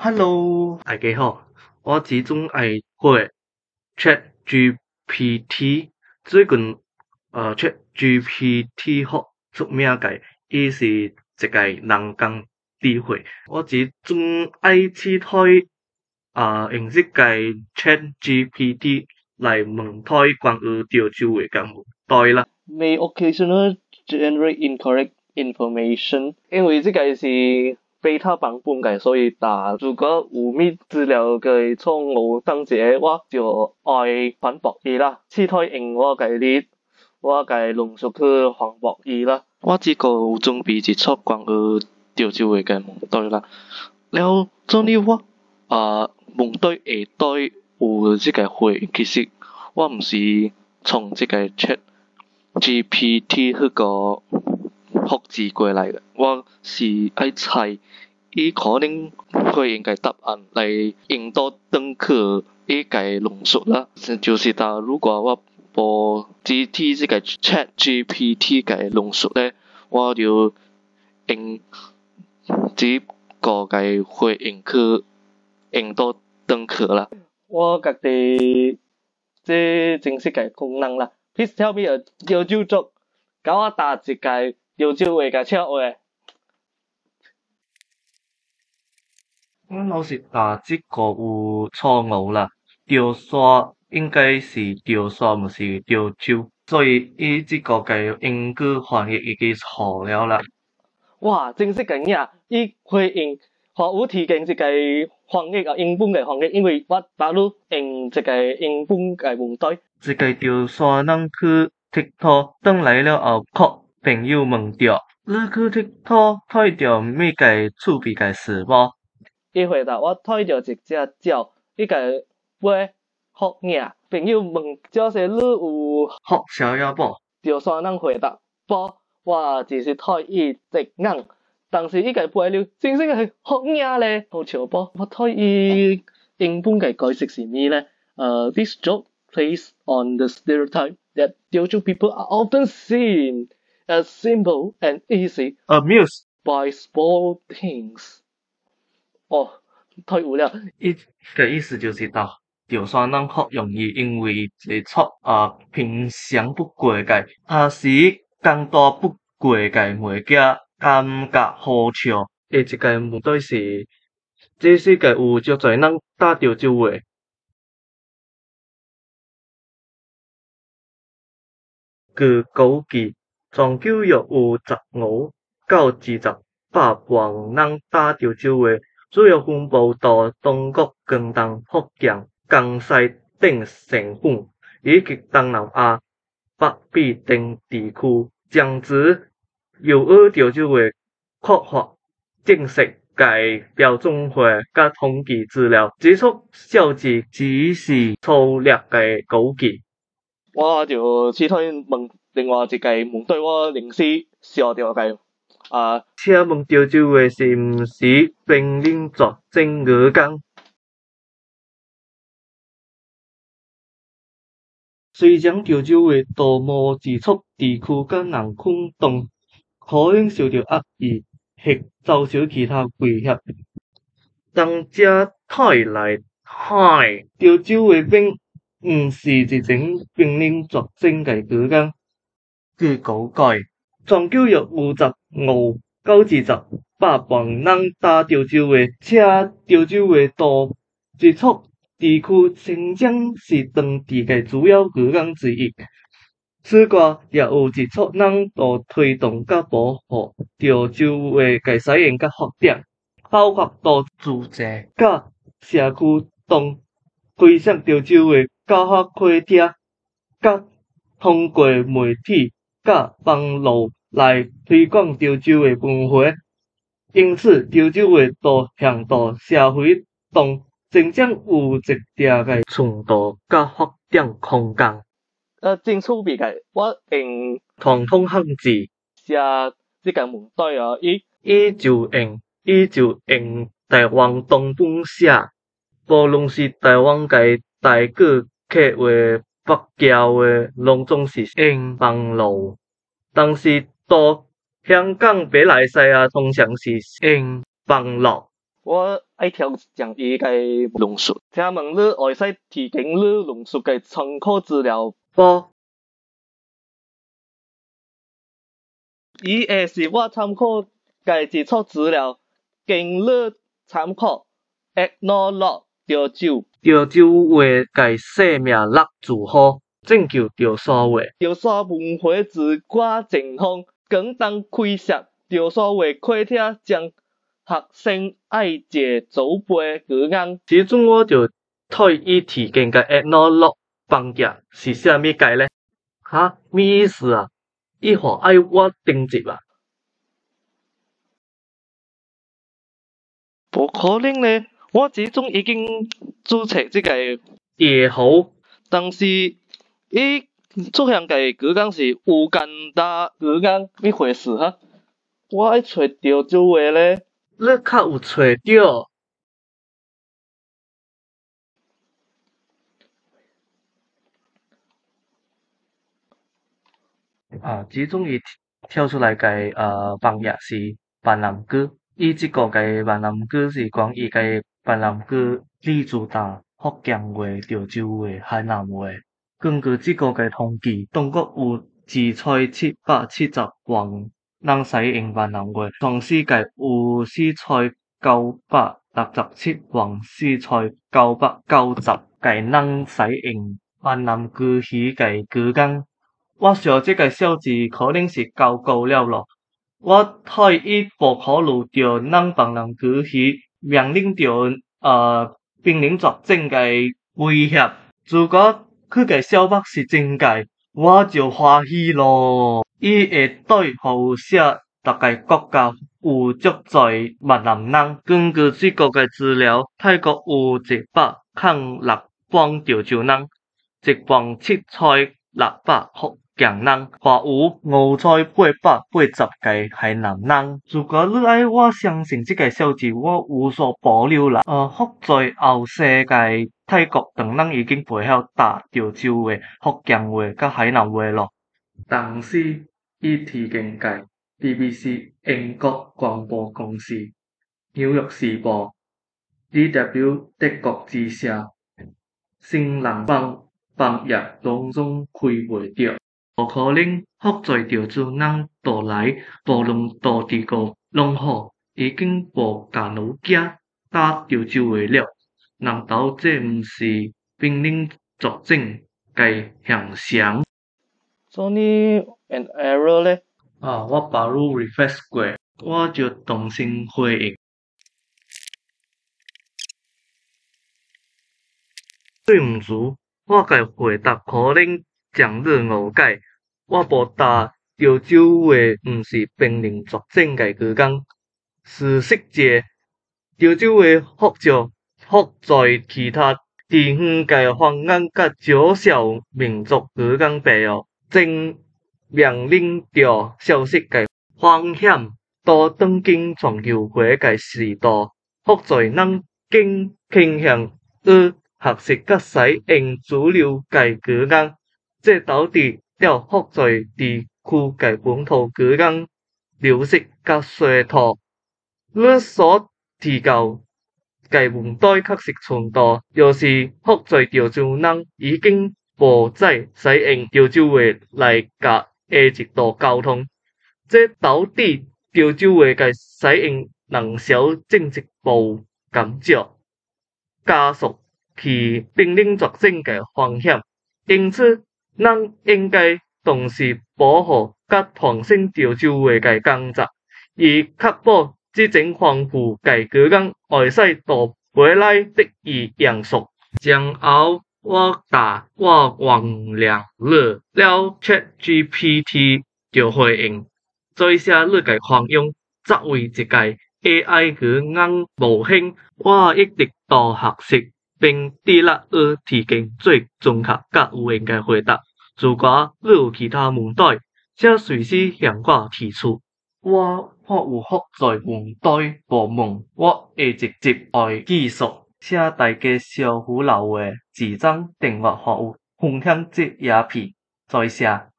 Hello，大家好，我這陣愛學 ChatGPT。最近ChatGPT 好出名个，伊是一个人工智慧。我這陣愛試睇用這个 ChatGPT 來問他關於潮州話个問題啦。 May occasionally generate incorrect information，因為這个是 beta 版本个，所以若如果有物資料个錯誤，當一下我就愛反駁伊啦，試睇用我个力，我个論述去反駁伊啦。我這個有準備一束關於潮州話个問題啦，了做呢我問題下底有這个回應，其實我毋是從這个 ChatGPT 彼個複製過來的，我是愛猜伊可能回應个答案來引導轉去伊个論述啦。就是若如果我無支持這個 ChatGPT 个論述咧，我就用這個个回應去引導轉去啦。我家己這正式个功能啦。Please tell me a 潮州 joke，共我答一个潮州話个笑話。我老實答這個有錯誤啦，潮汕應該是潮汕，毋是潮州，所以伊這個个英語翻譯已經錯了啦。哇，真是個影，伊回應，予有提供一個翻譯啊，英文个翻譯，因為我百愈用這个英文个問題。這个潮汕人去𨑨迌，轉來了後，予朋友問著，你去𨑨迌睇著物个趣味个事無？伊回答我睇著一隻鳥，伊个飛予影。朋友問，這說你有予啥物無？潮汕人回答，無，我只是睇伊一眼，但是伊个飛了，真正係予影咧，好笑無？我睇伊英文个解釋是物咧？This joke plays on the stereotype that Teochew people are often seen as simple and easy Amuse by small things。哦，太有了。伊个意思就是講，潮汕人較容易因為一撮平常不過个，抑是簡單不過个物件，感覺好笑。下一个問題是，這世界有足濟人講潮州話。據估計，全球約有15到28萬人講潮州話，主要分布佇中國廣東、福建、江西等省份，以及東南亞北美等地區。總之，由於潮州話缺乏正式个標準化佮統計資料，這束數字只是粗略个估計。我就試睇問另外一個問題，我臨時想著个。請問潮州話是毋是瀕臨絕種語言？雖然潮州話佇某一撮地區佮人群中可能受著壓抑或遭受其他威脅，但這睇來看，潮州話並毋是一種瀕臨絕種个語言。據估計，全球約有15到28萬人講潮州話，且潮州話佇一撮地區真正是當地个主要語言之一。此外，也有一撮人佇推動佮保護潮州話个使用佮發展，包括佇組織佮社區中開設潮州話教學課程，佮通過媒體佮網路來推廣潮州話文化。因此，潮州話佇現代社會中真正有一定个存在佮發展空間。真趣味个，我用傳統漢字寫這個問題哦，伊伊就用台灣東本寫，無論是台灣个台語、客話、福建話，攏總是用網路。但是佇香港、馬來西亞，通常是用網路。我愛挑戰伊个論述。請問你會使提供你論述个參考資料無？以下是我參考个一撮資料，供你參考。Ethnologue 潮州。潮州話个姓名六字號，拯救潮汕話。潮汕文化自我前方，廣東開設潮汕話客廳，將學生愛藉祖輩語言。這陣我就替伊提供个 Ethnologue 網頁是啥物解咧？哈，咩意思啊？伊話愛我登入啊？無可能咧！我這陣已經註冊這个夜號，但是伊出現个語言是烏干達語言，咩回事哈？我愛揣潮州話咧。你較有揣著？啊，這種伊跳出來个網頁是閩南語，伊這個個閩南語是講伊個閩南語來自佗福建話、潮州話、海南話。根據這個个統計，中國有2770萬人使用閩南話，全世界有49,674,990個人使用閩南語系个語言。我想這个數字可能是高估了囉。我揣伊無考慮著咱閩南語系面臨著瀕臨絕種个威脅。如果佢个小目是真个，我就歡喜囉。伊會對予寫逐个國家有足濟閩南人。根據這個个資料，泰國有106萬潮州人，17600福建人，還有5880個海南人。如果你愛我相信這個數字，我有所保留啦。福在後世个泰國當人已經袂曉答潮州話、福建話佮海南話囉。同時，伊提供个 BBC 英國廣播公司、紐約時報、DW 德國之聲、新浪網網頁攏總開袂著。無可能，福在潮州人倒來，無論佗佇個攏好，已經無教女囝答潮州話了。難道這毋是瀕臨絕種个現象？做呢 an error 咧？啊，我把你 refresh 過，我就重新回應。對毋住，我个回答可能將你誤解。我無答潮州話毋是瀕臨絕種个語言。事實這，潮州話福少福在其他地方个方言佮少數民族語言白哦，正面臨著消失个風險。到當今全球化个時代，福在人更傾向於學習佮使用主流个語言，這導致了福在地區个本土語言流失佮衰退。你所提到个問題確實存在，就是福在潮州人已經無再使用潮州話來佮下一代溝通，這導致潮州話个使用人數進一步減少，加速其瀕臨絕種个風險。因此，咱應該重視保護佮傳承潮州話个工作，以確保這種豐富个語言會使到未來得以延續。然後我答我原諒你了，ChatGPT 就回應，做寫你个翻譯作為一個 AI 語言模型，我一直都學習並致力於提供最準確佮有用个回答。如果你有其他問題，請隨時向我提出。我看有福在問題無問，我會直接來記述。請大家相互留話、按讚、訂閱，還有分享這影片。多謝。